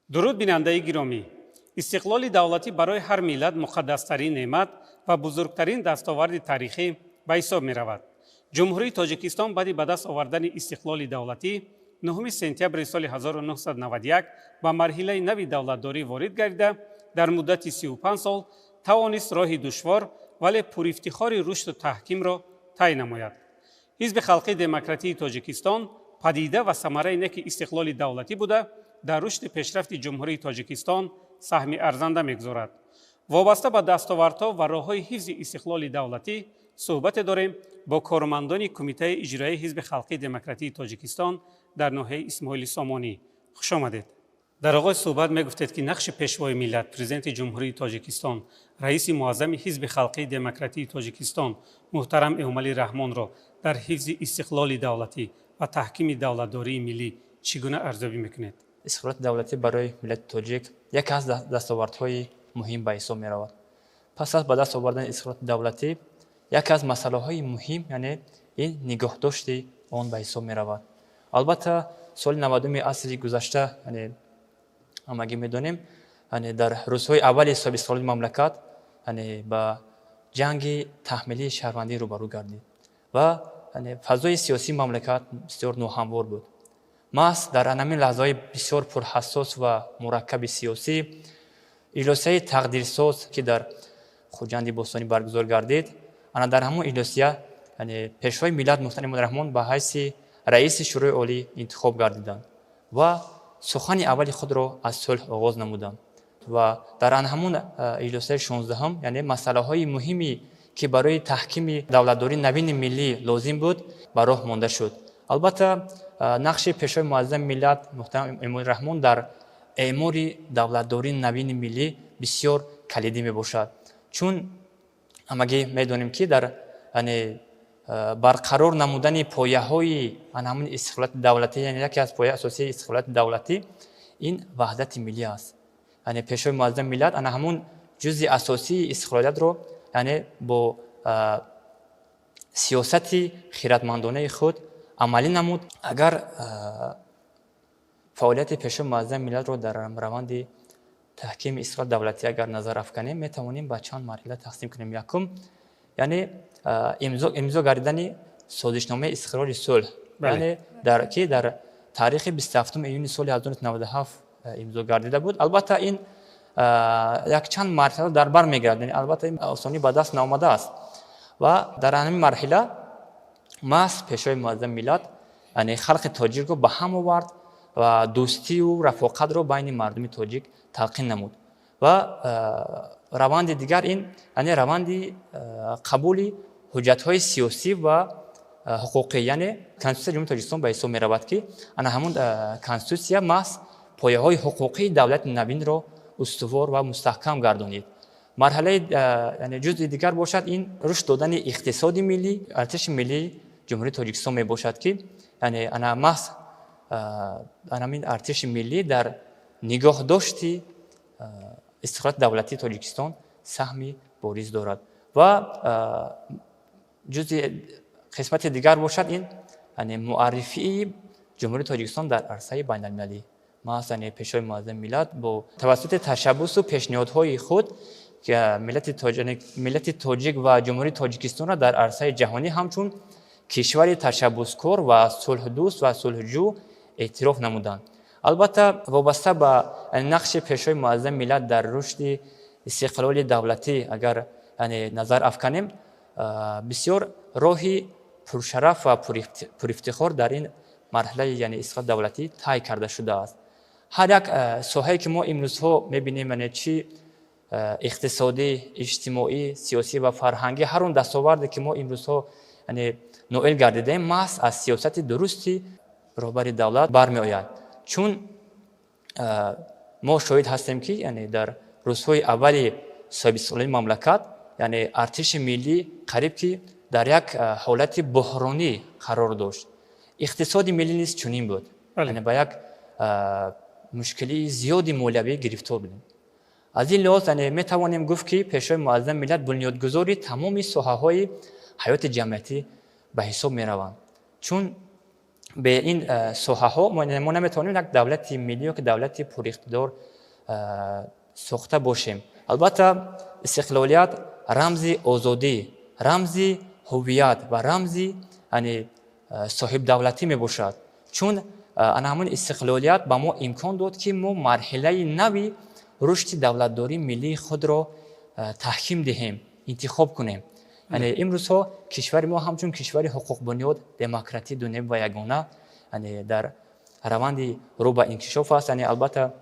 Дуруд, бинандаи гиромӣ! Истиқлоли давлатӣ барои ҳар миллат муқаддастарин неъмат ва бузургтарин дастоварди таърихӣ ба ҳисоб меравад. Ҷумҳурии Тоҷикистон баъди ба даст овардани истиқлоли давлатӣ 9 сентябри соли 1991 ба марҳилаи нави давлатдорӣ ворид гардида, дар муддати 35 сол тавонист роҳи душвор, вале пурифтихори рушду таҳкимро тай намояд. Ҳизби Халқии Демократии Тоҷикистон падида ва самараи неки истиқлоли давлатӣ буда, дар рушди пешрафти Ҷумҳурии Тоҷикистон саҳми арзанда мегузорад. Вобаста ба дастовардҳо ва роҳҳои ҳифзи истиқлоли давлатӣ суҳбате дорем бо кормандони Кумитаи иҷроияи Ҳизби Халқии Демократии Тоҷикистон дар ноҳияи Исмоили Сомонӣ. Хуш омадед! Дар оғози суҳбат мегуфтед, ки нақши Пешвои миллат, Президенти Ҷумҳурии Тоҷикистон, раиси муаззами Ҳизби Халқии Демократии Тоҷикистон муҳтарам Эмомалӣ Раҳмонро дар ҳифзи истиқлоли давлатӣ ва таҳкими давлатдории миллӣ чӣ гуна арзёбӣ мекунед? Истиқлолияти давлатӣ барои миллати тоҷик яке аз дастовардҳои муҳим ба ҳисоб меравад. Пас аз ба даст овардани истиқлолияти давлатӣ яке аз масъалаҳои муҳим, яъне ин нигоҳдошти он ба ҳисоб меравад. Албатта, соли 90-уми асри гузашта, яъне ҳамагӣ медонем, яъне дар рӯзҳои аввали соҳиби истиқлоли мамлакат, яъне ба ҷанги таҳмилии шаҳрвандӣ рӯбарӯ гардид ва яъне фазои сиёсии мамлакат бисёр ноҳамвор буд. Маҳз дар ҳамин лаҳзаҳои бисёр пурҳассос ва мураккаби сиёсӣ иҷлосияи тақдирсоз, ки дар Хуҷанди бостонӣ баргузор гардид, ана дар ҳамон иҷлосия, яъне Пешвои миллат муҳтарам Эмомалӣ Раҳмон ба ҳайси раиси Шӯрои Олӣ интихоб гардиданд ва сухани аввали худро аз сулҳ оғоз намуданд. Ва дар ан ҳамон иҷлосияи 16-ҳум, яъне масъалаҳои муҳиме, ки барои таҳкими давлатдории навини миллӣ лозим буд, ба роҳ монда шуд. Албатта, нақши Пешвои муаззами миллат муҳтарам Эмомалӣ Раҳмон дар эъмори давлатдории навини миллӣ бисёр калидӣ мебошад, чун ҳамагӣ медонем, ки дар яъне барқарор намудани пояҳои ҳамин истиқлолияти давлатӣ, яъне яке аз пояи асосии истиқлолияти давлатӣ ин ваҳдати миллӣ аст. Яъне Пешвои муаззами миллат ана ҳамун ҷузъи асосии истиқлолиятро, яъне бо сиёсати хиратмандонаи худ амалӣ намуд. Агар фаъолияти Пешвои муаззами миллатро дар раванди таҳкими истиқлоли давлатӣ агар назар афканем, метавонем ба чанд марҳила тақсим кунем. Якум, яъне имзо гардидани созишномаи истиқрори сулҳ, яъне ки дар таърихи 27 июни соли 1997 имзо гардида буд. Албатта, ин якчанд марҳила дар бар мегирад, яъне албатта ин осонӣ ба даст наомадааст. Ва дар ҳамин марҳила маҳз Пешвои муаззами миллат, яъне халқи тоҷикро ба ҳам овард ва дӯстию рафоқатро байни мардуми тоҷик талқин намуд. Ва раванди дигар ин, яъне раванди қабули ҳуҷҷатҳои сиёсӣ ва ҳуқуқӣ, яъне Конститутсияи Ҷумҳурии Тоҷикистон ба ҳисоб меравад, ки ана ҳамун конститутсия маҳз пояҳои ҳуқуқии давлати навинро устувор ва мустаҳкам гардонид. Марҳилаи, яъне ҷузъи дигар бошад, ин рушд додани иқтисоди миллӣ, артиши миллии Ҷумҳурии Тоҷикистон мебошад, ки яъне ана маҳз анамин артиши миллӣ дар нигоҳдошти истиқлолияти давлатии Тоҷикистон саҳми бориз дорад. Ва ҷузъи қисмати дигар бошад, ин яъне муаррифии Ҷумҳурии Тоҷикистон дар арсаи байналмилалӣ. Маҳз, яъне Пешвои муаззами миллат бо тавассути ташаббусу пешниҳодҳои худ миллати тоҷик ва Ҷумҳурии Тоҷикистонро дар арсаи ҷаҳонӣ ҳамчун кишвари ташаббускор ва сулҳдӯст ва сулҳҷӯ эътироф намуданд. Албатта, вобаста ба нақши Пешвои муаззами миллат дар рушди истиқлоли давлатӣ агар, яъне назар афканем, бисёр роҳи пуршараф ва пурифтихор дар ин марҳилаи, яъне истиқлоли давлатӣ тай карда шудааст. Ҳар як соҳае, ки мо имрӯзҳо мебинем, яъне чӣ иқтисодӣ, иҷтимоӣ, сиёсӣ ва фарҳангӣ, ҳар он дастоварде, ки мо имрӯзҳо, яъне ноил гардидаем, маҳз аз сиёсати дурусти роҳбари давлат бармеояд. Чун мо шоҳид ҳастем, ки яъне дар рӯзҳои аввали соҳибистиқлолии мамлакат, яъне артиши миллӣ қариб ки дар як ҳолати буҳронӣ қарор дошт. Иқтисоди миллӣ низ чунин буд, яъне ба як мушкилии зиёди молиявӣ гирифтор будем. Аз ин лиҳоз, яъне метавонем гуфт, ки Пешвои муаззами миллат бунёдгузори тамоми соҳаҳои ҳаёти ҷамъиятӣ ба ҳисоб мераванд, чун Бе ин соҳаҳо мо наметавонем як давлати миллӣ ё ки давлати пуриқтидор сохта бошем. Албатта, истиқлолият рамзи озодӣ, рамзи ҳуввият ва рамзи, яъне, соҳибдавлатӣ мебошад, чун ана ҳамон истиқлолият ба мо имкон дод, ки мо марҳилаи нави рушди давлатдории миллии худро таҳким диҳем, интихоб кунем. Яъне, имрӯзҳо кишвари мо ҳамчун кишвари ҳуқуқбунёд, демократӣ, дунявӣ ва ягона, яъне, дар раванди рӯ ба инкишоф аст. Яъне, албатта,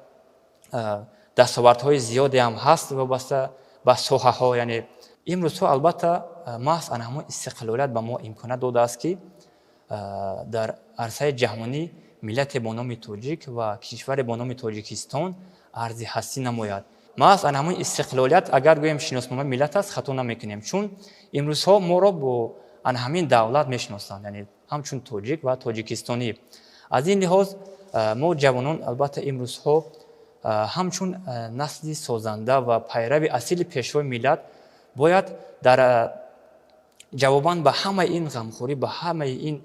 дастовардҳои зиёде ҳам ҳаст вобаста ба соҳаҳо. Яъне, имрӯзҳо, албатта, маҳз ана ҳамон истиқлолият ба мо имконият додааст, ки дар арсаи ҷаҳонӣ миллате бо номи тоҷик ва кишваре бо номи Тоҷикистон арзи ҳастӣ намояд. Маҳз ана ҳамон истиқлолият, агар гӯем, шиносномаи миллат аст, хато намекунем, чун имрӯзҳо моро бо ана ҳамин давлат мешиносанд, яъне ҳамчун тоҷик ва тоҷикистонӣ. Аз ин лиҳоз, мо ҷавонон, албатта, имрӯзҳо ҳамчун насли созанда ва пайрави асили пешвои миллат бояд дар ҷавобан ба ҳамаи ин ғамхорӣ, ба ҳамаи ин,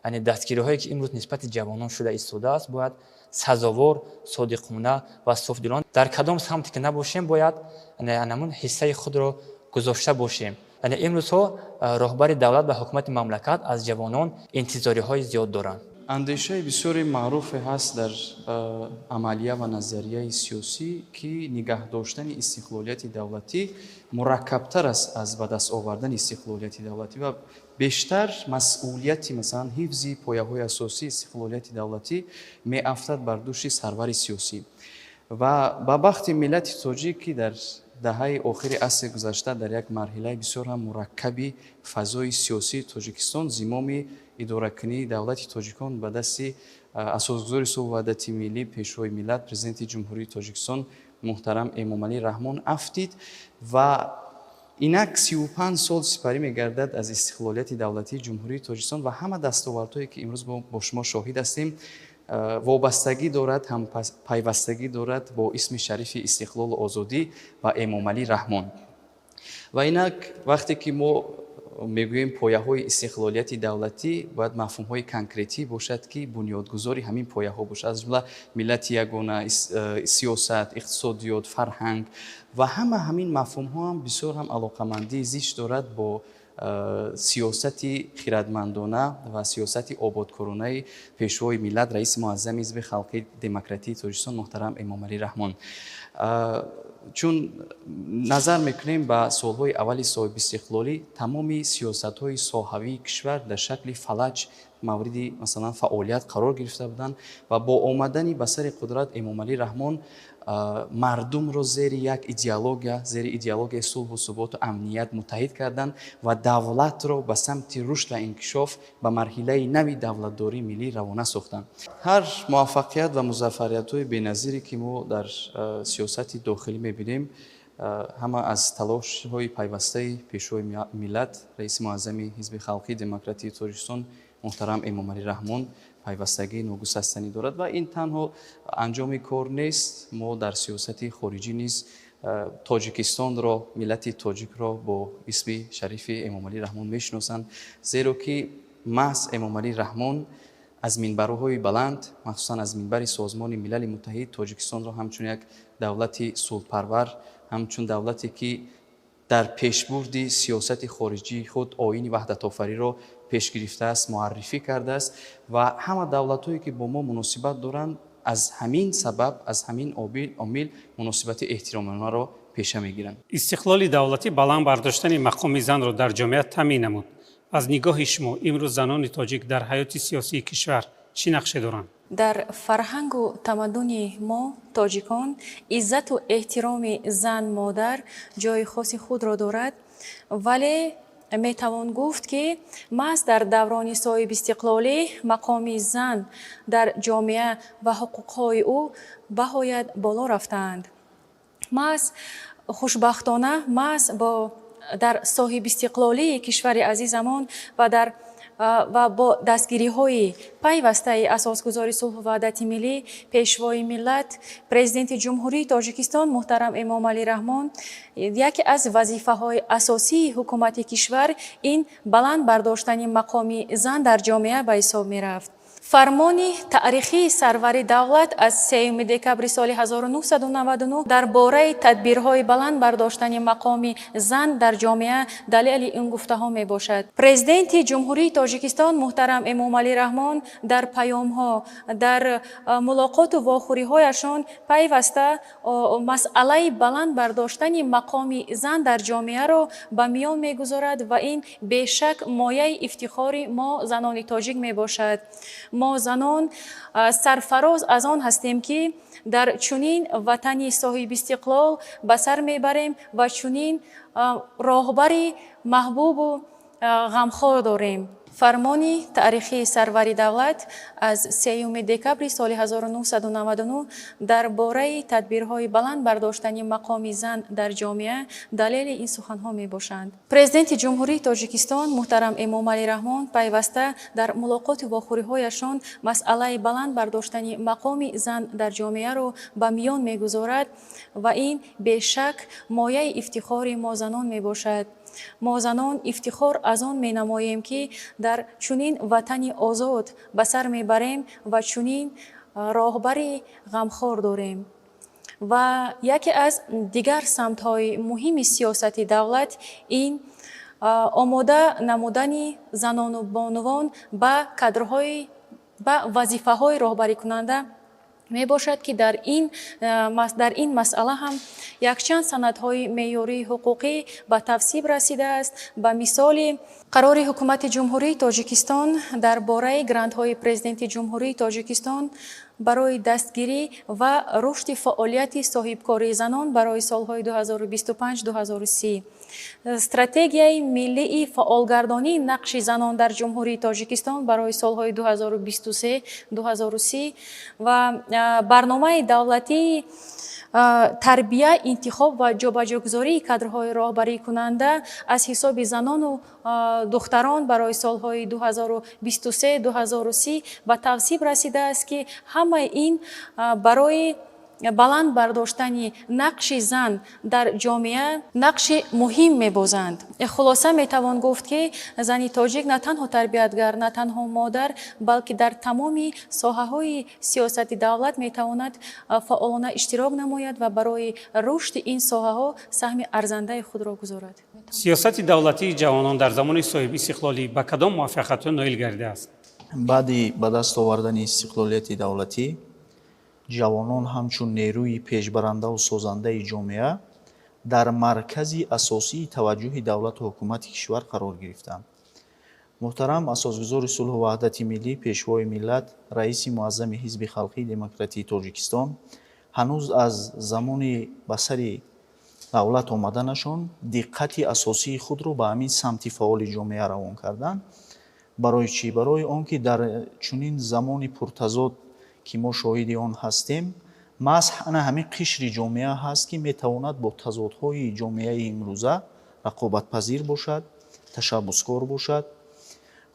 яъне, дастгириҳое, ки имрӯз нисбати ҷавонон шуда истодааст, бояд сазовор, содиқона ва софдилона дар кадом самте ки набошем, бояд ҳамун ҳиссаи худро гузошта бошем. Яъне, имрӯзҳо роҳбари давлат ва ҳукумати мамлакат аз ҷавонон интизориҳои зиёд доранд. Андешаи бисёре маъруфе ҳаст дар амалия ва назарияи сиёсӣ, ки нигаҳ доштани истиқлолияти давлатӣ мураккабтар аст аз ба даст овардани истиқлолияти давлатӣ ва бештар масъулияти, масалан, ҳифзи пояҳои асосии истиқлолияти давлатӣ меафтад бар дӯши сарвари сиёсӣ. Ва ба бахти миллати тоҷик, ки дар даҳаи охири асри гузашта дар як марҳилаи бисёр ҳам мураккаби фазои сиёсии Тоҷикистон зимоми идоракунии давлати тоҷикон ба дасти асосгузори сулҳу ваҳдати миллӣ, пешвои миллат, Президенти Ҷумҳурии Тоҷикистон муҳтарам Эмомалӣ Раҳмон афтид ва инак 35 сол сипарӣ мегардад аз истиқлолияти давлатии Ҷумҳурии Тоҷикистон ва ҳама дастовардҳое, ки имрӯз бо шумо шоҳид ҳастем, вобастагӣ дорад, ҳам пайвастагӣ дорад бо исми шарифи истиқлолу озодӣ ва Эмомалӣ Раҳмон. Ва инак, вақте ки мо мегӯем пояҳои истиқлолияти давлатӣ, бояд мафҳумҳои конкретӣ бошад, ки бунёдгузори ҳамин пояҳо бошад, аз ҷумла миллати ягона, сиёсат, иқтисодиёт, фарҳанг ва ҳама ҳамин мафҳумҳо ҳам бисёр ҳам алоқамандии зич дорад бо сиёсати хирадмандона ва сиёсати ободкоронаи пешвои миллат, раиси муаззами Ҳизби халқии демократии Тоҷикистон муҳтарам Эмомалӣ Раҳмон. Чун назар мекунем ба солҳои аввали соҳибистиқлолӣ, тамоми сиёсатҳои соҳавии кишвар дар шакли фалаҷ мавриди, масалан, фаъолият қарор гирифта буданд ва бо омадани ба сари қудрат Эмомалӣ Раҳмон мардумро зери як идеология, зери идеологияи сулҳу суботу амният муттаҳид карданд ва давлатро ба самти рушд ва инкишоф, ба марҳилаи нави давлатдории миллӣ равона сохтанд. Ҳар муваффақият ва музаффариятҳои беназире, ки мо дар сиёсати дохилӣ мебинем, ҳама аз талошҳои пайвастаи пешвои миллат, раиси муаззами Ҳизби халқии демократии Тоҷикистон муҳтарам Эмомалӣ Раҳмон пайвастагии ногусастанӣ дорад. Ва ин танҳо анҷоми кор нест. Мо дар сиёсати хориҷӣ низ Тоҷикистонро, миллати тоҷикро бо исми шарифи Эмомалӣ Раҳмон мешиносанд, зеро ки маҳз Эмомалӣ Раҳмон аз минбарҳои баланд, махсусан аз минбари Созмони Милали Муттаҳид, Тоҷикистонро ҳамчун як давлати сулҳпарвар, ҳамчун давлате, ки дар пешбурди сиёсати хориҷии худ оини ваҳдатофариро пеш гирифтааст, муаррифӣ кардааст ва ҳама давлатҳое, ки бо мо муносибат доранд, аз ҳамин сабаб, аз ҳамин омил муносибати эҳтиромонаро пеша мегиранд. Истиқлоли давлатӣ баланд бардоштани мақоми занро дар ҷомеа таъмин намуд. Аз нигоҳи шумо, имрӯз занони тоҷик дар ҳаёти сиёсии кишвар чӣ нақше доранд? Дар фарҳангу тамаддуни мо, тоҷикон, иззату эҳтироми зан, модар ҷои хоси худро дорад, вале метавон гуфт, ки маҳз дар даврони соҳибистиқлолӣ мақоми зан дар ҷомеа ва ҳуқуқҳои ӯ баҳоят боло рафтаанд. Маҳз, хушбахтона, маҳз бо дар соҳибистиқлолии кишвари азизамон ва бо дастгириҳои пайвастаи асосгузори сулҳу ваҳдати миллӣ, пешвои миллат, Президенти Ҷумҳурии Тоҷикистон муҳтарам Эмомалӣ Раҳмон яке аз вазифаҳои асосии ҳукумати кишвар ин баланд бардоштани мақоми зан дар ҷомеа ба ҳисоб мерафт. Фармони таърихии сарвари давлат аз 3 декабри соли 1999 дар бораи тадбирҳои баланд бардоштани мақоми зан дар ҷомеа далели ин гуфтаҳо мебошад. Президенти Ҷумҳурии Тоҷикистон муҳтарам Эмомалӣ Раҳмон дар паёмҳо, дар мулоқоту вохӯриҳояшон пайваста масъалаи баланд бардоштани мақоми зан дар ҷомеаро ба миён мегузорад ва ин бешак мояи ифтихори мо занони тоҷик мебошад. Мо занон сарфароз аз он ҳастем, ки дар чунин ватани соҳибистиқлол ба сар мебарем ва чунин роҳбари маҳбубу ғамхор дорем. Фармони таърихии сарвари давлат аз 3 декабри соли 1999 дар бораи тадбирҳои баланд бардоштани мақоми зан дар ҷомеа далели ин суханҳо мебошанд. Президенти Ҷумҳурии Тоҷикистон муҳтарам Эмомалӣ Раҳмон пайваста дар мулоқоту вохӯриҳояшон масъалаи баланд бардоштани мақоми зан дар ҷомеаро ба миён мегузорад ва ин бешак мояи ифтихори мо занон мебошад. Мо занон ифтихор аз он менамоем, ки дар чунин ватани озод ба сар мебарем ва чунин роҳбари ғамхор дорем. Ва яке аз дигар самтҳои муҳими сиёсати давлат ин омода намудани занону бонувон ба кадрҳои, ба вазифаҳои роҳбарикунанда мебошад, ки дар ин масъала ҳам якчанд санадҳои меъёрии ҳуқуқӣ ба тасвиб расидааст. Ба мисоли қарори Ҳукумати Ҷумҳурии Тоҷикистон дар бораи грантҳои Президенти Ҷумҳурии Тоҷикистон барои дастгирӣ ва рушди фаъолияти соҳибкории занон барои солҳои 2025-2030, Стратегияи миллии фаъолгардонии нақши занон дар Ҷумҳурии Тоҷикистон барои солҳои 2023-2030 ва барномаи давлатии тарбия, интихоб ва ҷобаҷогузории кадрҳои роҳбарикунанда аз ҳисоби занону духтарон барои солҳои 2023-2030 ба тасвиб расидааст, ки ҳамаи ин барои баланд бардоштани нақши зан дар ҷомеа нақши муҳим мебозанд. Хулоса, метавон гуфт, ки зани тоҷик на танҳо тарбиятгар, на танҳо модар, балки дар тамоми соҳаҳои сиёсати давлат метавонад фаъолона иштирок намояд ва барои рушди ин соҳаҳо саҳми арзандаи худро гузорад. Сиёсати давлатии ҷавонон дар замони соҳибистиқлолӣ ба кадом муваффақиятҳо ноил гардидааст? Баъди ба даст овардани истиқлолияти давлатӣ ҷавонон ҳамчун нерӯи пешбарандаву созандаи ҷомеа дар маркази асосии таваҷҷӯҳи давлату ҳукумати кишвар қарор гирифтанд. Муҳтарам Асосгузори сулҳу ваҳдати миллӣ, Пешвои миллат, Раиси Муаззами Ҳизби Халқии Демократии Тоҷикистон ҳанӯз аз замони ба сари давлат омаданашон диққати асосии худро ба ҳамин самти фаъоли ҷомеа равон карданд. Барои чӣ? Барои он ки дар чунин замони пуртазод, ки мо шоҳиди он ҳастем, маҳз ана ҳамин қишри ҷомеа ҳаст, ки метавонад бо тазодҳои ҷомеаи имрӯза рақобатпазир бошад, ташаббускор бошад.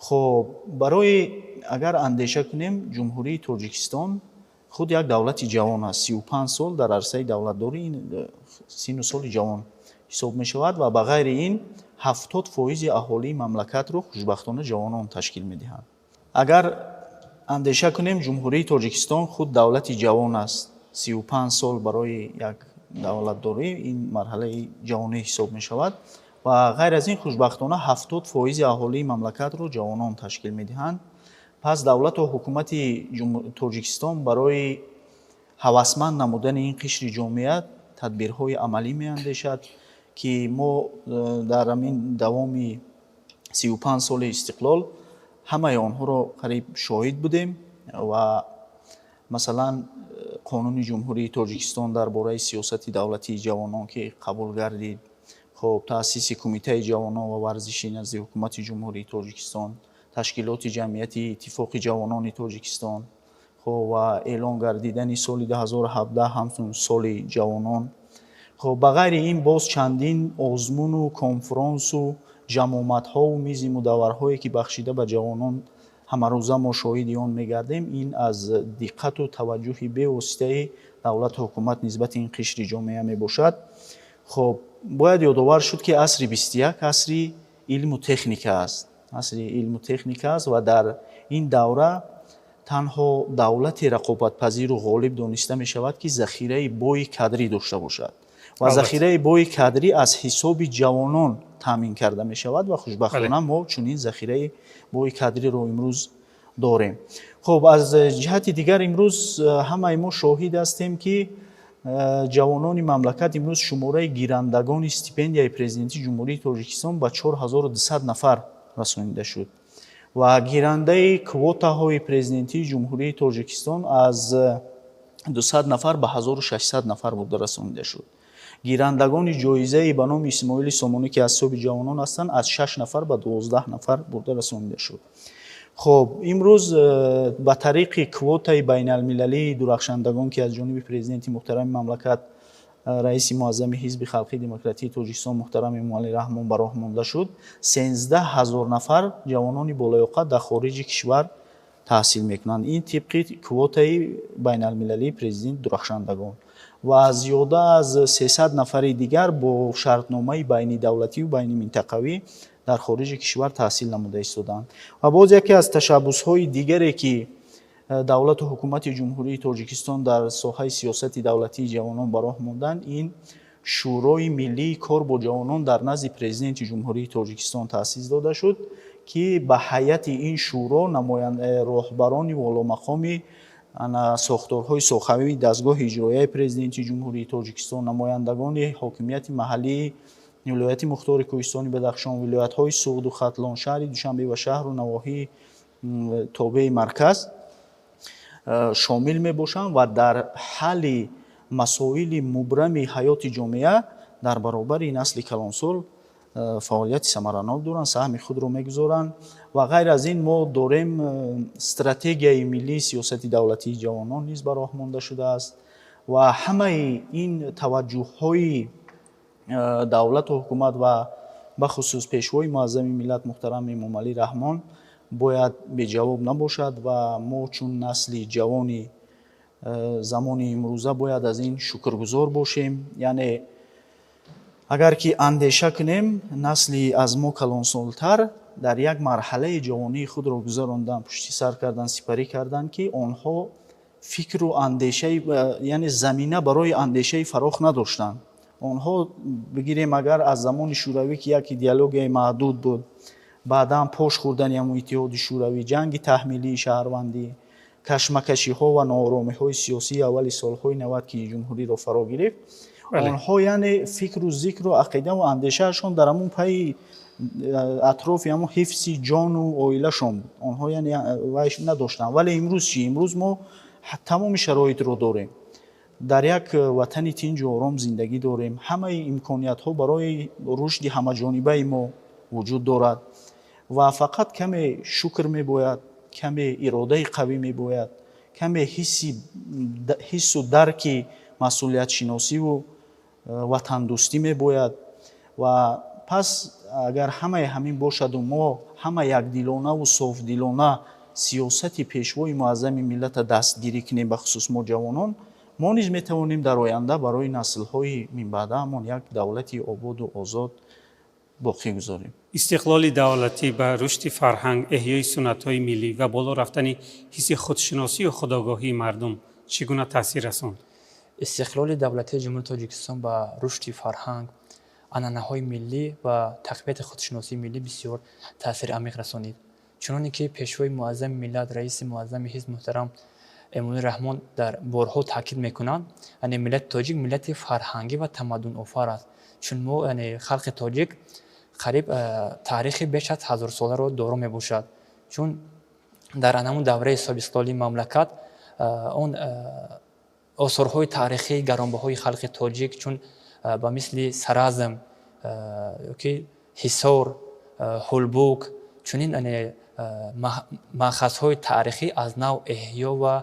Хоб, барои агар андеша кунем, Ҷумҳурии Тоҷикистон худ як давлати ҷавон аст. 35 сол дар арсаи давлатдорӣ ин синну соли ҷавон ҳисоб мешавад ва ба ғайри ин 70 фоизи аҳолии мамлакатро хушбахтона ҷавонон ташкил медиҳанд. Агар андеша кунем, Ҷумҳурии Тоҷикистон худ давлати ҷавон аст. 35 сол барои як давлатдорӣ ин марҳалаи ҷавонӣ ҳисоб мешавад ва ғайр аз ин хушбахтона 70 фоизи аҳолии мамлакатро ҷавонон ташкил медиҳанд. Пас давлату ҳукумати Тоҷикистон барои ҳавасманд намудани ин қишри ҷомеа тадбирҳои амалӣ меандешад, ки мо дар ҳамин давоми 35 соли истиқлол ҳамаи онҳоро қариб шоҳид будем. Ва масалан, Қонуни Ҷумҳурии Тоҷикистон дар бораи сиёсати давлатии ҷавонон, ки қабул гардид, хоб, таъсиси Кумитаи ҷавонон ва варзиши назди Ҳукумати Ҷумҳурии Тоҷикистон, ташкилоти ҷамъияти Иттифоқи ҷавонони Тоҷикистон, хоб, ва эълон гардидани соли 2017 ҳамчун соли ҷавонон. Хоб, ба ғайри ин боз чандин озмуну конфронсу ҷамъомадҳову мизи мудавварҳое, ки бахшида ба ҷавонон ҳамарӯза мо шоҳиди он мегардем, ин аз диққату таваҷҷӯҳи бевоситаи давлату ҳукумат нисбати ин қишри ҷомеа мебошад. Хоб, бояд ёдовар шуд, ки асри 21 асри илму техника аст, асри илму техника аст ва дар ин давра Танҳо давлати рақобатпазиру ғолиб дониста мешавад, ки захираи бои кадрӣ дошта бошад ва захираи бои кадрӣ аз ҳисоби ҷавонон таъмин карда мешавад ва хушбахтона мо чунин захираи бои кадриро имрӯз дорем. Хуб, аз ҷиҳати дигар имрӯз ҳамаи мо шоҳид ҳастем, ки ҷавонони мамлакат имрӯз шумораи гирандагони стипендияи Президенти Ҷумҳурии Тоҷикистон ба 4200 нафар расонида шуд ва гирандаи квотаҳои Президентии Ҷумҳурии Тоҷикистон аз 200 нафар ба 1600 нафар бурда расонида шуд. Гирандагони ҷоизаи ба номи Исмоили Сомонӣ, ки аз ҳисоби ҷавонон ҳастанд, аз 6 нафар ба 12 нафар бурда расонида шуд. Хуб, имрӯз ба тариқи квотаи байналмилалии дурахшандагон, ки аз ҷониби Президенти муҳтарами мамлакат, раиси муаззами Ҳизби Халқии Демократии Тоҷикистон муҳтарам Эмомалӣ Раҳмон ба роҳ монда шуд, 13 000 нафар ҷавонони болаёқат дар хориҷи кишвар таҳсил мекунанд. Ин тибқи квотаи байналмилалии президент дурахшандагон ва зиёда аз 300 нафари дигар бо шартномаи байнидавлативу байниминтақавӣ дар хориҷи кишвар таҳсил намуда истодаанд. Ва боз яке аз ташаббусҳои дигаре, ки давлату ҳукумати Ҷумҳурии Тоҷикистон дар соҳаи сиёсати давлатии ҷавонон ба роҳ монданд, ин Шӯрои миллии кор бо ҷавонон дар назди Президенти Ҷумҳурии Тоҷикистон таъсис дода шуд, ки ба ҳайати ин шӯро роҳбарони воломақоми сохторҳои соҳавии дастгоҳи иҷроияи Президенти Ҷумҳурии Тоҷикистон, намояндагони ҳокимияти маҳаллии Вилояти Мухтори Кӯҳистони Бадахшон, вилоятҳои Суғду Хатлон, шаҳри Душанбе ва шаҳру навоҳии тобеи марказ шомил мебошанд ва дар ҳалли масоили мубрами ҳаёти ҷомеа дар баробари насли калонсол фаъолияти самаранок доранд, саҳми худро мегузоранд. Ва ғайр аз ин мо дорем стратегияи миллии сиёсати давлатии ҷавонон низ ба роҳ монда шудааст. Ва ҳамаи ин таваҷҷӯҳҳои давлату ҳукумат ва бахусус Пешвои муаззами миллат муҳтарам Эмомалӣ Раҳмон бояд беҷавоб набошад ва мо чун насли ҷавони замони имрӯза бояд аз ин шукргузор бошем. Яъне агар ки андеша кунем, насли аз мо калонсолтар дар як марҳалаи ҷавонии худро гузарондан, пушти сар кардан, сипарӣ карданд, ки онҳо фикру андешаи, яъне замина барои андешаи фарох надоштанд. Онҳо, бигирем агар, аз замони Шӯравӣ, ки як идеологияи маҳдуд буд, баъдан пош хӯрдани ҳамун Иттиҳоди Шӯравӣ, ҷанги таҳмилии шаҳрвандӣ, кашмакашиҳо ва нооромиҳои сиёсии аввали солҳои 90, ки ҷумҳуриро фаро гирифт, онҳо яъне фикру зикру ақидаву андешаашон дар ҳамун пайи атрофи ҳамун ҳифзи ҷону оилашон буд. Онҳо яъне вай надоштанд. Вале имрӯз чӣ? Имрӯз мо тамоми шароитро дорем, дар як ватани тинҷу ором зиндагӣ дорем, ҳамаи имкониятҳо барои рушди ҳамаҷонибаи мо вуҷуд дорад ва фақат каме шукр мебояд, каме иродаи қавӣ мебояд, каме ҳиссу дарки масъулиятшиносиву ватандӯстӣ мебояд. Ва пас агар ҳамаи ҳамин бошаду мо ҳама якдилонаву софдилона сиёсати Пешвои муаззами миллата дастгирӣ кунем, бахусус мо ҷавонон, мо низ метавонем дар оянда барои наслҳои минбаъдаамон як давлати ободу озод боқӣ гузорем. Истиқлоли давлатӣ ба рушди фарҳанг, эҳёи суннатҳои миллӣ ва боло рафтани ҳисси худшиносию худогоҳии мардум чӣ гуна таъсир расонд? Истиқлоли давлатии Ҷумҳурии Тоҷикистон ба рушди фарҳанг, анъанаҳои миллӣ ва тақвияти худшиносии миллӣ бисёр таъсири амиқ расонид. Чуноне ки Пешвои муаззами миллат, раиси муаззами ҳизб муҳтарам Эмомалӣ Раҳмон дар борҳо таъкид мекунанд, яъне миллати тоҷик миллати фарҳангӣ ва тамаддунофар аст, чун мо, яъне халқи тоҷик, қариб таърихи беш аз ҳазорсоларо доро мебошад, чун дар анҳамун давраи соҳибистиқлолии мамлакат он осорҳои таърихии гаронбаҳои халқи тоҷик, чун ба мисли Саразм ёки Ҳисор, Ҳулбук, чунин маъхазҳои таърихӣ аз нав эҳё ва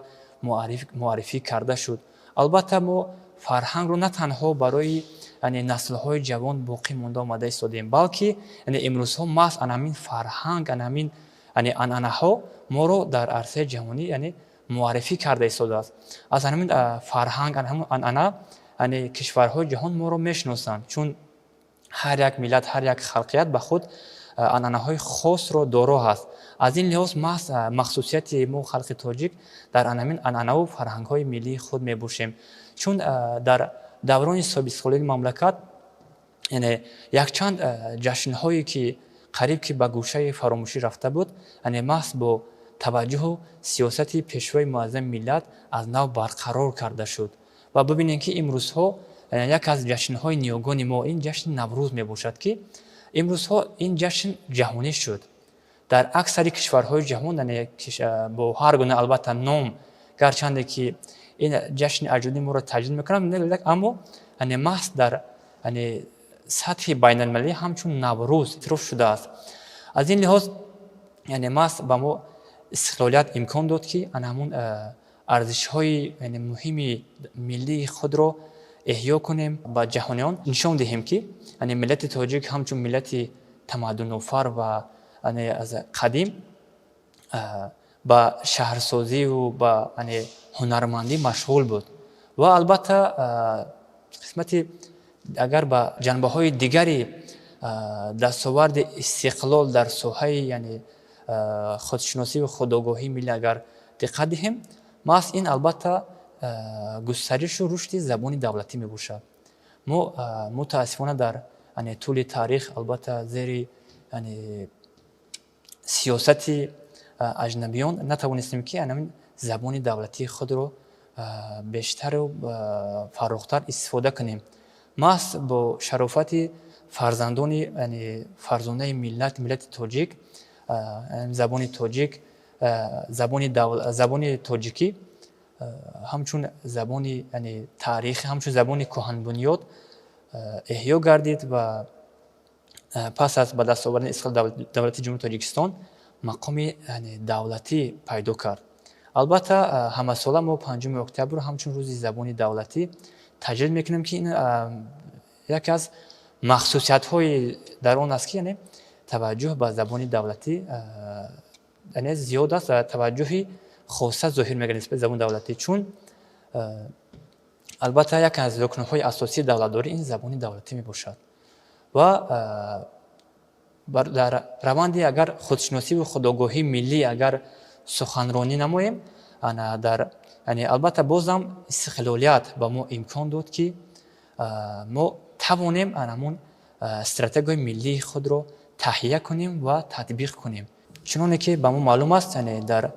муаррифӣ карда шуд. Албатта, мо фарҳангро на танҳо барои наслҳои ҷавон боқӣ монда омада истодем, балки имрӯзҳо маҳз ана ҳамин фарҳанг, ана ҳамин анъанаҳо моро дар арсаи ҷаҳонӣ яъне муаррифӣ карда истодааст. Аз ҳамин фарҳанг, ҳамин анъана яъне кишварҳои ҷаҳон моро мешиносанд, чун ҳар як миллат, ҳар як халқият ба худ анъанаҳои хосро доро ҳаст. Аз ин лиҳоз маҳз махсусияти мо, халқи тоҷик, дар ҳамин анъанаву фарҳангҳои миллии худ мебошем. Чун дар даврони соҳибистиқлолии мамлакат, яъне якчанд ҷашнҳое, ки қариб ки ба гӯшаи фаромӯшӣ рафта буд, яъне маҳз бо таваҷҷӯҳу сиёсати Пешвои Муаззами миллат аз нав барқарор карда шуд. Ва бибинем, ки имрӯзҳо яке аз ҷашнҳои ниёгони мо ин ҷашни Наврӯз мебошад, ки имрӯзҳо ин ҷашн ҷаҳонӣ шуд. Дар аксари кишварҳои ҷаҳон, яъне бо ҳар гуна, албатта, ном, гарчанде ки ин ҷашни аҷдодии моро таҷлил мекунанд, аммо, яъне, маҳз дар, яъне, сатҳи байналмилалӣ ҳамчун Наврӯз эътироф шудааст. Аз ин лиҳоз, яъне, маҳз ба мо истиқлолият имкон дод, ки ана ҳамун арзишҳои, яъне, муҳими миллии худро эҳё кунем, ба ҷаҳониён нишон диҳем, ки, яъне, миллати тоҷик ҳамчун миллати тамаддунофар ва, яъне, аз қадим ба шаҳрсозиву ба, яъне, ҳунармандӣ машғул буд. Ва албатта, қисмати агар ба ҷанбаҳои дигари дастоварди истиқлол дар соҳаи, яъне, худшиносиву худогоҳии миллӣ агар диққат диҳем, маҳз ин, албатта, густаришу рушди забони давлатӣ мебошад. Мо, мутаассифона, дар, яъне, тӯли таърих, албатта, зери, яъне, сиёсати аҷнабиён натавонистем, ки ҳамин забони давлатии худро бештару фарохтар истифода кунем. Маҳз бо шарофати фарзандони, яъне, фарзонаи миллат, миллати тоҷик, забони тоҷик, забони тоҷикӣ ҳамчун забони, яъне, таърихӣ, ҳамчун забони кӯҳанбунёд эҳё гардид ва пас аз ба даст овардани истиқлоли давлати Ҷумҳурии Тоҷикистон мақоми, яъне, давлатӣ пайдо кард. Албатта, ҳамасола мо 5 октябрро ҳамчун Рӯзи забони давлатӣ таҷлил мекунем, ки ин яке аз махсусиятҳои дар он аст, ки, яъне, таваҷҷӯҳ ба забони давлатӣ, яъне, зиёд аст ва таваҷҷӯҳи хоса зоҳир мегардад нисбати забони давлатӣ, чун, албатта, яке аз рукнҳои асосии давлатдорӣ ин забони давлатӣ мебошад. Ва дар раванди агар худшиносиву худогоҳии миллӣ агар суханронӣ намоем, дар, яъне, албатта, бозам истиқлолият ба мо имкон дод, ки мо тавонем ҳамун стратегияи миллии худро таҳия кунем ва татбиқ кунем. Чуноне ки ба мо маълум аст, яъне, дар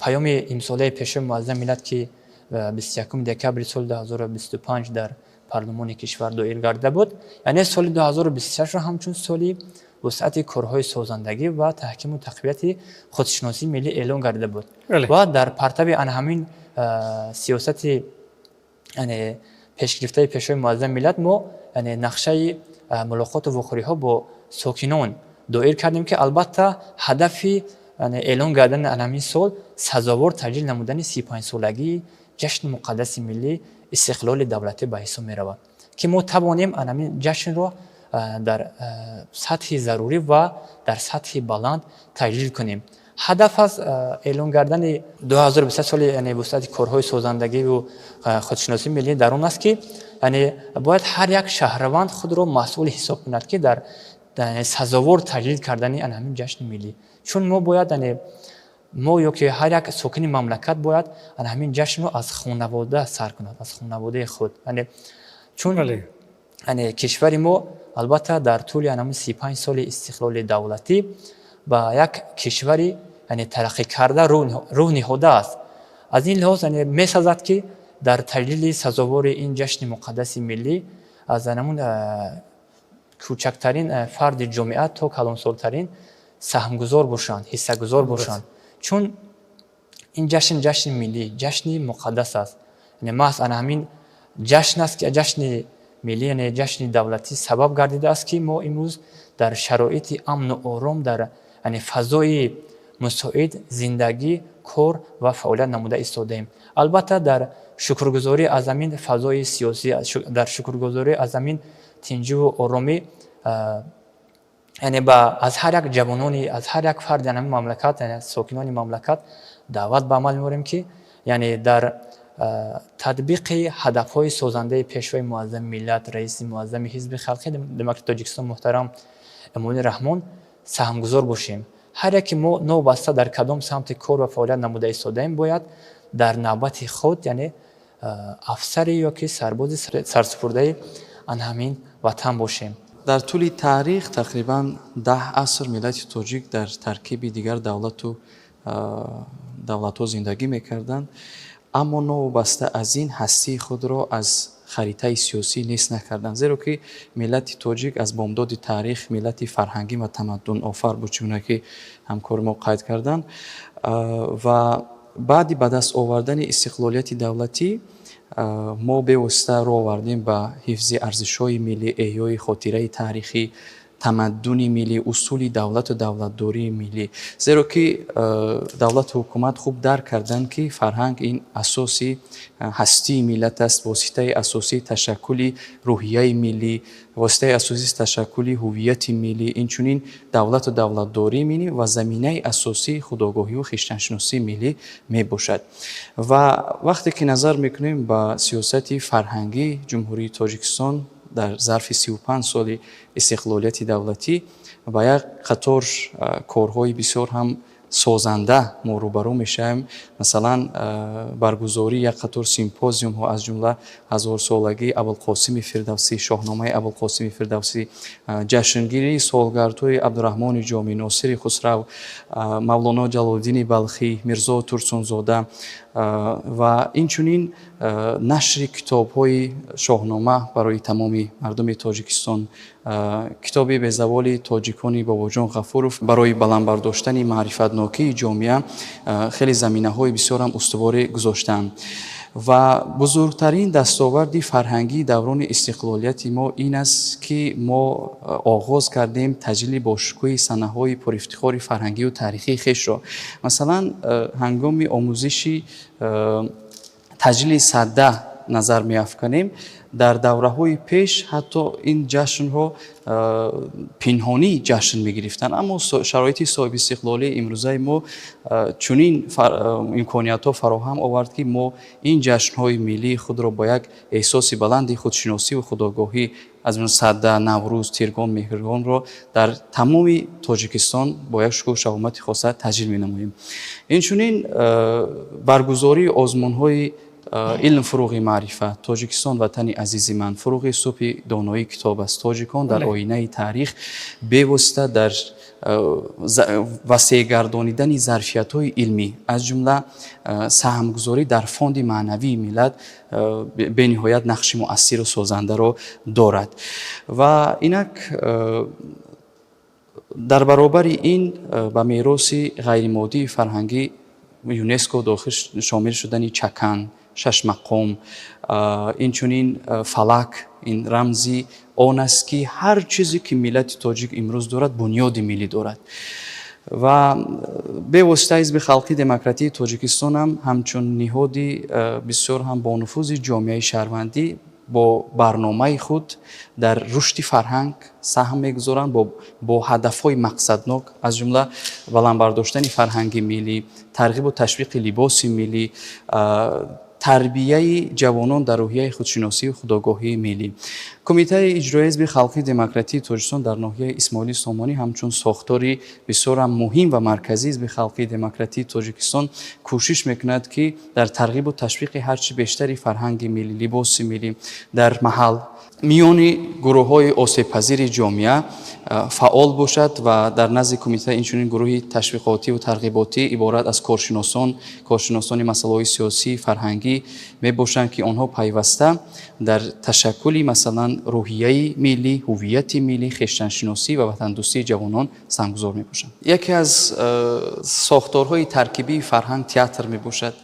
паёми имсолаи Пешвои Муаззами миллат, ки 21 декабри соли 2025 дар парлумони кишвар доир гардида буд, яъне соли 2026-ро ҳамчун соли вусъати корҳои созандагӣ ва таҳкиму тақвияти худшиносии миллӣ эълон гардида буд. Ва дар партави ана ҳамин сиёсати, яъне, пешгирифтаи Пешвои Муаззами миллат мо, яъне, нақшаи мулоқоту вохӯриҳо бо сокинон доир кардем, ки, албатта, ҳадафи эълон гардани ана ҳамин сол сазовор таҷлил намудани 35-солагии ҷашни муқаддаси миллӣ, истиқлоли давлатӣ ба ҳисоб меравад, ки мо тавонем ана ҳамин ҷашнро дар сатҳи зарурӣ ва дар сатҳи баланд таҷлил кунем. Ҳадаф аз эълон гардани 2023 соли, яъне, вусъати корҳои созандагиву худшиносии миллӣ дар он аст, ки, яъне, бояд ҳар як шаҳрванд худро масъул ҳисоб кунад, ки дар сазовор таҷлил кардани ана ҳамин ҷашни миллӣ, чун мо бояд, яъне, мо ё ки ҳар як сокини мамлакат бояд ана ҳамин ҷашнро аз хонавода сар кунад, аз хонаводаи худ, яъне, чун, яъне, кишвари мо, албатта, дар тӯли ана ҳамин 35 соли истиқлоли давлатӣ ба як кишвари, яъне, тараққӣ карда рӯ ниҳодааст. Аз ин лиҳоз, яъне, месазад, ки дар таҷлили сазовори ин ҷашни муқаддаси миллӣ аз ҳамун кӯчактарин фарди ҷомеа то калонсолтарин саҳмгузор бошанд, ҳиссагузор бошанд, чун ин ҷашн ҷашни миллӣ, ҷашни муқаддас аст. Яъне, маҳз ана ҳамин ҷашн аст, ки ҷашни миллӣ, яъне ҷашни давлатӣ сабаб гардидааст, ки мо имрӯз дар шароити амну ором, дар, яъне, фазои мусоид зиндагӣ, кор ва фаъолият намуда истодаем. Албатта, дар шукргузорӣ аз ҳамин фазои сиёсӣ, дар шукргузорӣ аз ҳамин тинҷиву оромӣ, яъне, ба аз ҳар як ҷавонони, аз ҳар як фарди ҳамин мамлакат, яъне сокинони мамлакат даъват ба амал меорем, ки, яъне, дар татбиқи ҳадафҳои созандаи Пешвои Муаззами миллат, раиси муаззами Ҳизби Халқи Демократи Тоҷикистон муҳтарам Эмомалӣ Раҳмон. Саҳмгузор бошем. Ҳар яке мо, новобаста дар кадом самти кор ва фаъолият намуда истодаем, бояд дар навбати худ, яъне афсаре ё ки сарбози сарсупурдаи ан ҳамин ватан бошем. Дар тӯли таърих тақрибан 10 аср миллати тоҷик дар таркиби дигар давлату давлатҳо зиндагӣ мекарданд, аммо новобаста аз ин ҳастии худро аз харитаи сиёсӣ нест накарданд, зеро ки миллати тоҷик аз бомдоди таърих миллати фарҳангӣ ва тамаддунофар буд, чуна ки ҳамкори мо қайд карданд. Ва баъди ба даст овардани истиқлолияти давлатӣ мо бевосита рӯ овардем ба ҳифзи арзишҳои миллӣ, эҳёи хотираи таърихӣ, тамаддуни миллӣ, усули давлату давлатдории миллӣ, зеро ки давлату ҳукумат хуб дарк карданд, ки фарҳанг ин асоси ҳастии миллат аст, воситаи асосии ташаккули рӯҳияи миллӣ, воситаи асосии ташаккули ҳуввияти миллӣ, инчунин давлату давлатдории миллӣ ва заминаи асосии худогоҳию хештаншиносии миллӣ мебошад. Ва вақте ки назар мекунем ба сиёсати фарҳангии Ҷумҳурии Тоҷикистон дар зарфи 35 соли истиқлолияти давлатӣ, ба як қатор корҳои бисёр ҳам созанда мо рӯбарӯ мешавем. Масалан, баргузории як қатор симпозиумҳо, аз ҷумла ҳазорсолагии Абулқосими Фирдавсӣ, Шоҳномаи Абулқосими Фирдавсӣ, ҷашнгирии солгардҳои Абдураҳмони Ҷомӣ, Носири Хусрав, Мавлоно Ҷалолиддини Балхӣ, Мирзо Турсунзода ва инчунин нашри китобҳои Шоҳнома барои тамоми мардуми Тоҷикистон, китоби безаволи тоҷикони Бобоҷон Ғафуров барои баланд бардоштани маърифатнокии ҷомеа хеле заминаҳои бисёрам устуворе гузоштаанд. Ва бузургтарин дастоварди фарҳангии даврони истиқлолияти мо ин аст, ки мо оғоз кардем таҷлили бошукӯҳи санаҳои пурифтихори фарҳангию таърихии хешро. Масалан, ҳангоми омӯзиши таҷлили Садда назар меафканем, дар давраҳои пеш ҳатто ин ҷашнҳо пинҳонӣ ҷашн мегирифтанд, аммо шароити соҳибистиқлолии имрӯзаи мо чунин имкониятҳо фароҳам овард, ки мо ин ҷашнҳои миллии худро бо як эҳсоси баланди худшиносиву худогоҳӣ, аз ҷумла Садда, Наврӯз, Тиргон, Меҳргонро дар тамоми Тоҷикистон бо як шукӯҳу шаҳомати хоса таҷлил менамоем. Инчунин баргузории озмунҳои илм, фурӯғи маърифат, Тоҷикистон ватани азизи ман, фурӯғи субҳи доноӣ китоб аст, тоҷикон дар оинаи таърих бевосита дар васеъгардонидани зарфиятҳои илмӣ, аз ҷумла саҳмгузорӣ дар фонди маънавии миллат бениҳоят нақши муассиру созандаро дорад. Ва инак дар баробари ин ба мероси ғайримоддии фарҳангӣ ЮНЕСКО дохил шомил шудани чакан, шашмақом, инчунин фалак ин рамзи он аст, ки ҳар чизе ки миллати тоҷик имрӯз дорад, бунёди миллӣ дорад. Ва бевосита Ҳизби халқии демократии Тоҷикистонам ҳамчун ниҳоди бисёр ҳам бонуфузи ҷомеаи шаҳрвандӣ бо барномаи худ дар рушди фарҳанг саҳм мегузоранд бо ҳадафҳои мақсаднок, аз ҷумла баланд бардоштани фарҳанги миллӣ, тарғибу ташвиқи либоси миллӣ, тарбияи ҷавонон дар рӯҳияи худшиносию худогоҳии миллӣ. Кумитаи иҷроияи Ҳизби халқии демократии Тоҷикистон дар ноҳияи Исмоили Сомонӣ ҳамчун сохтори бисёрам муҳим ва марказии Ҳизби халқии демократии Тоҷикистон кӯшиш мекунад, ки дар тарғибу ташвиқи ҳарчи бештари фарҳанги миллӣ, либоси миллӣ дар маҳал миёни гурӯҳҳои осебпазири ҷомеа фаъол бошад. Ва дар назди кумита инчунин гурӯҳи ташвиқотиву тарғиботӣ иборат аз коршиносон, коршиносони масъалаҳои сиёсӣ, фарҳангӣ мебошанд, ки онҳо пайваста дар ташаккули, масалан, рӯҳияи миллӣ, ҳуввияти миллӣ, хештаншиносӣ ва ватандӯстии ҷавонон саҳмгузор мебошанд. Яке аз сохторҳои таркибии фарҳанг театр мебошад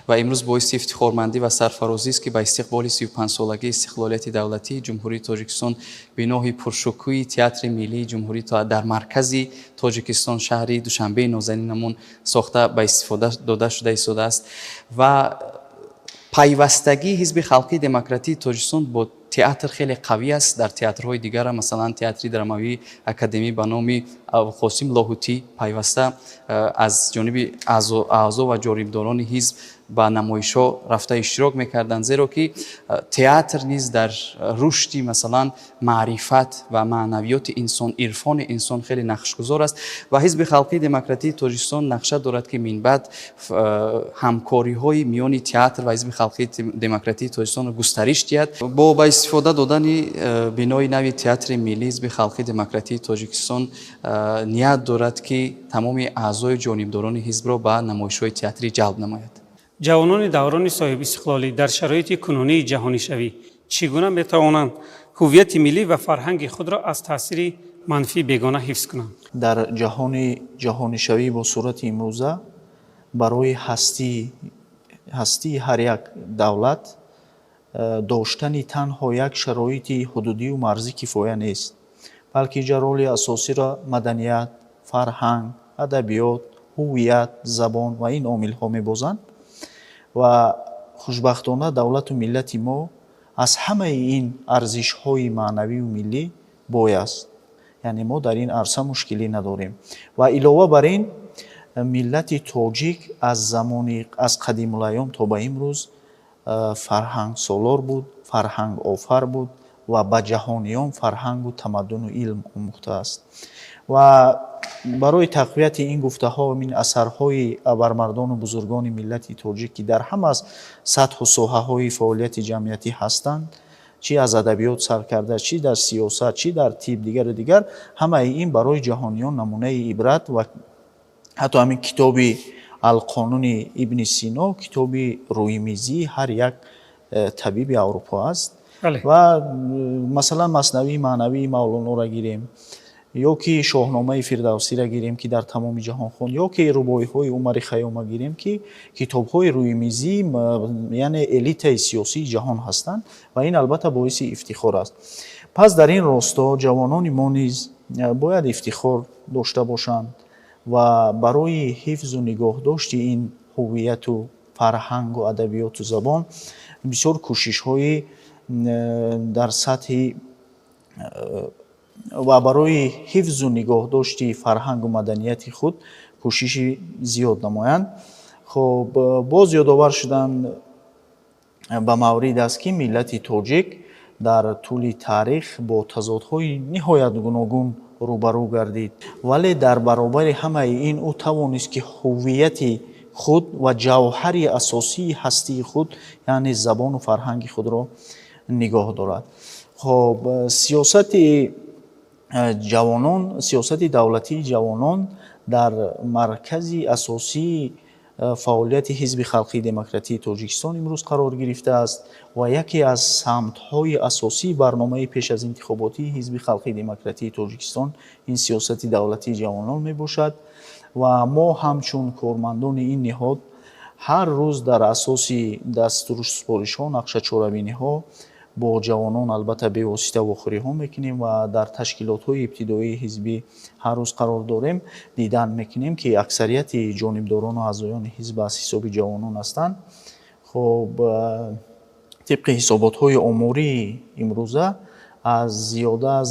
ва имрӯз боиси ифтихормандӣ ва сарфарозист, ки ба истиқболи 35-солагии истиқлолияти давлатии Ҷумҳурии Тоҷикистон биноҳи пуршукӯҳи Театри миллии ҷумҳурӣ дар маркази Тоҷикистон, шаҳри Душанбеи нозанинамон сохта ба истифода дода шуда истодааст. Ва пайвастагии Ҳизби халқии демократии Тоҷикистон бо театр хеле қавӣ аст. Дар театрҳои дигара, масалан, театри драмавии академӣ ба номи Абулқосим Лоҳутӣ пайваста аз ҷониби аъзо ва ҷонибдорони ҳизб ба намоишҳо рафта иштирок мекарданд, зеро ки театр низ дар рушди, масалан, маърифат ва маънавиёти инсон, ирфони инсон хеле нақшгузор аст. Ва Ҳизби халқии демократии Тоҷикистон нақша дорад, ки минбаъд ҳамкориҳои миёни театр ва Ҳизби халқии демократии Тоҷикистонро густариш диҳад. Бо ба истифода додани бинои нави Театри миллӣ, Ҳизби халқии демократии Тоҷикистон ният дорад, ки тамоми аъзои ҷонибдорони ҳизбро ба намоишҳои театрӣ ҷалб намояд. Ҷавонони даврони соҳибистиқлолӣ дар шароити кунунии ҷаҳонишавӣ чӣ гуна метавонанд ҳуввияти миллӣ ва фарҳанги худро аз таъсири манфии бегона ҳифз кунанд? Дар ҷаҳони ҷаҳонишавӣ бо сурати имрӯза барои ҳастии ҳар як давлат доштани танҳо як шароити ҳудудию марзӣ кифоя нест, балки инҷа роли асосиро маданият, фарҳанг, адабиёт, ҳуввият, забон ва ин омилҳо мебозанд. Ва хушбахтона давлату миллати мо аз ҳамаи ин арзишҳои маънавию миллӣ бой аст, яъне мо дар ин арса мушкилӣ надорем. Ва илова бар ин, миллати тоҷик аз замони аз қадимулайём то ба имрӯз фарҳангсолор буд, фарҳангофар буд ва ба ҷаҳониён фарҳангу тамаддуну илм омӯхтааст. Ва барои тақвияти ин гуфтаҳо, ин асарҳои абармардону бузургони миллати тоҷик, ки дар ҳама сатҳу соҳаҳои фаъолияти ҷамъиятӣ ҳастанд, чӣ аз адабиёт сар карда, чӣ дар сиёсат, чӣ дар тиб, дигару дигар, ҳамаи ин барои ҷаҳониён намунаи ибрат. Ва ҳатто ҳамин китоби Алқонуни Ибни Сино китоби рӯймизии ҳар як табиби Аврупо аст. Ва масалан, Маснавии маънавии Мавлонора гирем ё ки Шоҳномаи Фирдавсиро гирем, ки дар тамоми ҷаҳон хонд, ё ки рубоиҳои Умари Хайёма гирем, ки китобҳои рӯймизӣ, яъне элитаи сиёсии ҷаҳон ҳастанд, ва ин албатта боиси ифтихор аст. Пас дар ин росто ҷавонони мо низ бояд ифтихор дошта бошанд ва барои ҳифзу нигоҳдошти ин ҳуввияту фарҳангу адабиёту забон бисёр кӯшишҳои дар сатҳи ва барои ҳифзу нигоҳдошти фарҳангу маданияти худ кӯшиши зиёд намоянд. Хуб, боз ёдовар шудан ба маврид аст, ки миллати тоҷик дар тӯли таърих бо тазодҳои ниҳоят гуногун рӯбарӯ гардид, вале дар баробари ҳамаи ин ӯ тавонист, ки ҳуввияти худ ва ҷавҳари асосии ҳастии худ, яъне забону фарҳанги худро нигоҳ дорад. Хоб, сиёсати ҷавонон, сиёсати давлатии ҷавонон дар маркази асосии фаъолияти Ҳизби халқии демократии Тоҷикистон имрӯз қарор гирифтааст ва яке аз самтҳои асосии барномаи пеш аз интихоботии Ҳизби халқии демократии Тоҷикистон ин сиёсати давлатии ҷавонон мебошад. Ва мо ҳамчун кормандони ин ниҳод ҳар рӯз дар асоси дастуру супоришҳо, нақшачорабиниҳо бо ҷавонон албатта бевосита вохӯриҳо мекунем ва дар ташкилотҳои ибтидоии ҳизбӣ ҳар рӯз қарор дорем. Дидан мекунем, ки аксарияти ҷонибдорону аъзоёни ҳизб аз ҳисоби ҷавонон ҳастанд. Хоб, тибқи ҳисоботҳои омории имрӯза, аз зиёда аз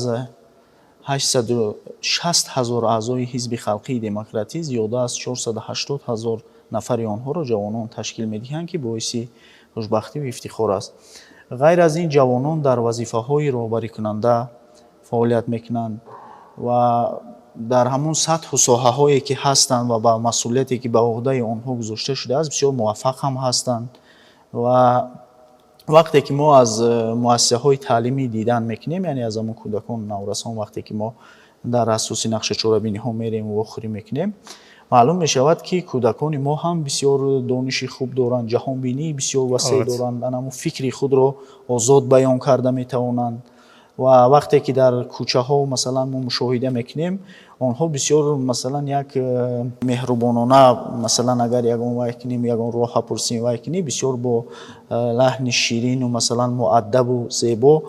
860 ҳазор аъзои Ҳизби халқии демократӣ зиёда аз 480 ҳазор нафари онҳоро ҷавонон ташкил медиҳанд, ки боиси хушбахтию ифтихор аст. Ғайр аз ин, ҷавонон дар вазифаҳои роҳбарикунанда фаъолият мекунанд ва дар ҳамон сатҳу соҳаҳое ки ҳастанд ва ба масъулияте ки ба уҳдаи онҳо гузошта шудааст, бисёр муваффақ ҳам ҳастанд. Ва вақте ки мо аз муассисаҳои таълимӣ дидан мекунем, яъне аз ҳамон кӯдакон, наврасон, вақте ки мо дар асоси нақшачорабиниҳо мерем, вохӯрӣ мекунем, маълум мешавад, ки кӯдакони мо ҳам бисёр дониши хуб доранд, ҷаҳонбинии бисёр васеъ доранд, ҳамон фикри худро озод баён карда метавонанд. Ва вақте ки дар кӯчаҳо, масалан, мо мушоҳида мекунем, онҳо бисёр, масалан, як меҳрубонона, масалан, агар ягон вай кунем, ягон роҳа пурсем, вай кунем, бисёр бо лаҳни ширину, масалан, муаддабу зебо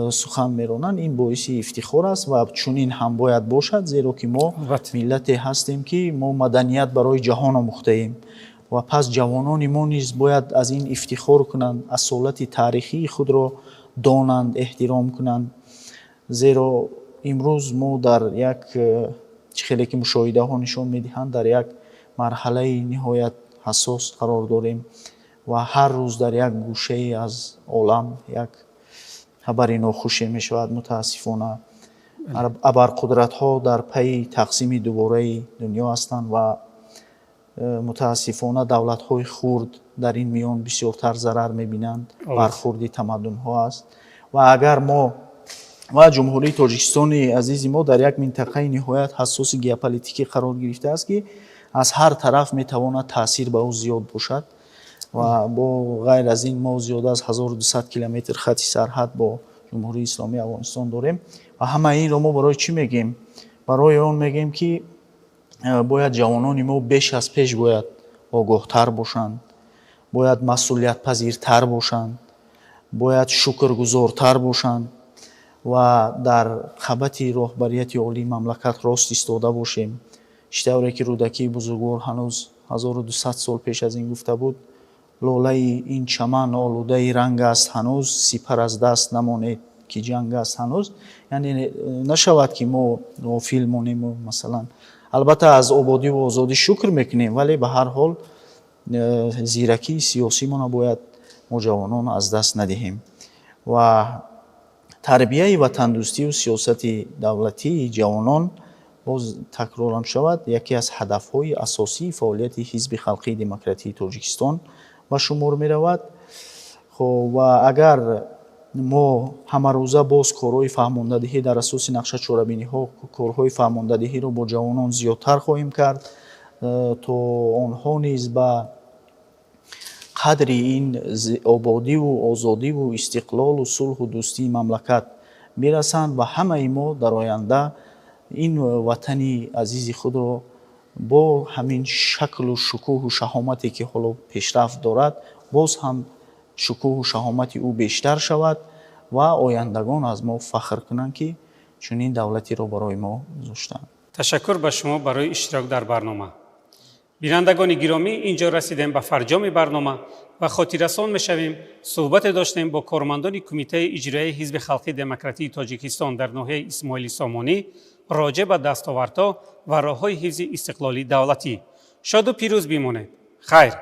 сухан меронанд. Ин боиси ифтихор аст ва чунин ҳам бояд бошад, зеро ки мо миллате ҳастем, ки мо маданият барои ҷаҳон омӯхтаем. Ва пас ҷавонони мо низ бояд аз ин ифтихор кунанд, асолати таърихии худро донанд, эҳтиром кунанд, зеро имрӯз мо дар як Чӣ хеле ки мушоҳидаҳо нишон медиҳанд, дар як марҳалаи ниҳоят ҳассос қарор дорем ва ҳар рӯз дар як гӯшае аз олам як хабари нохуше мешавад. Мутаассифона, абарқудратҳо дар пайи тақсими дубораи дунё ҳастанд ва мутаассифона, давлатҳои хурд дар ин миён бисёртар зарар мебинанд. Бархурди тамаддунҳо аст ва агар мо ва Ҷумҳурии Тоҷикистони азизи мо дар як минтақаи ниҳоят ҳассоси геополитикӣ қарор гирифтааст, ки аз ҳар тараф метавонад таъсир ба ӯ зиёд бошад. Ва бо ғайр аз ин, мо зиёда аз 1200 километр хати сарҳад бо Ҷумҳурии Исломии Афғонистон дорем. Ва ҳамаи инро мо барои чӣ мегӯем? Барои он мегӯем, ки бояд ҷавонони мо беш аз пеш бояд огоҳтар бошанд, бояд масъулиятпазиртар бошанд, бояд шукргузортар бошанд ва дар қабати роҳбарияти олии мамлакат рост истода бошем. Чӣ тавре ки Рӯдакии бузургвор ҳанӯз 1200 сол пеш аз ин гуфта буд: «Лолаи ин чаман олудаи ранг аст ҳанӯз, сипар аз даст намонед, ки ҷанг аст ҳанӯз». Яъне нашавад, ки мо ғофил монему, масалан, албатта, аз ободиву озодӣ шукр мекунем, вале ба ҳар ҳол зиракии сиёсимона бояд мо ҷавонон аз даст надиҳем. Ва тарбияи ватандӯстию сиёсати давлатии ҷавонон, боз такрорам шавад, яке аз ҳадафҳои асосии фаъолияти Ҳизби Халқии Демократии Тоҷикистон ба шумор меравад. Хоб, ва агар мо ҳамарӯза боз корҳои фаҳмондадиҳӣ дар асоси нақша, чорабиниҳо, корҳои фаҳмондадиҳиро бо ҷавонон зиёдтар хоҳем кард, то онҳо низ ба қадри ин ободиву озодиву истиқлолу сулҳу дӯстии мамлакат бирасанд ва ҳамаи мо дар оянда ин ватани азизи худро бо ҳамин шаклу шукӯҳу шаҳомате, ки ҳоло пешрафт дорад, боз ҳам шукӯҳу шаҳомати ӯ бештар шавад ва ояндагон аз мо фахр кунанд, ки чунин давлатеро барои мо гузоштанд. Ташаккур ба шумо барои иштирок дар барнома. Бинандагони гиромӣ, ин ҷо расидем ба фарҷоми барнома ва хотиррасон мешавем, суҳбате доштем бо кормандони Кумитаи иҷроияи Ҳизби Халқии Демократии Тоҷикистон дар ноҳияи Исмоили Сомонӣ роҷеъ ба дастовардҳо ва роҳҳои ҳифзи истиқлоли давлатӣ. Шоду пирӯз бимонед. Хайр.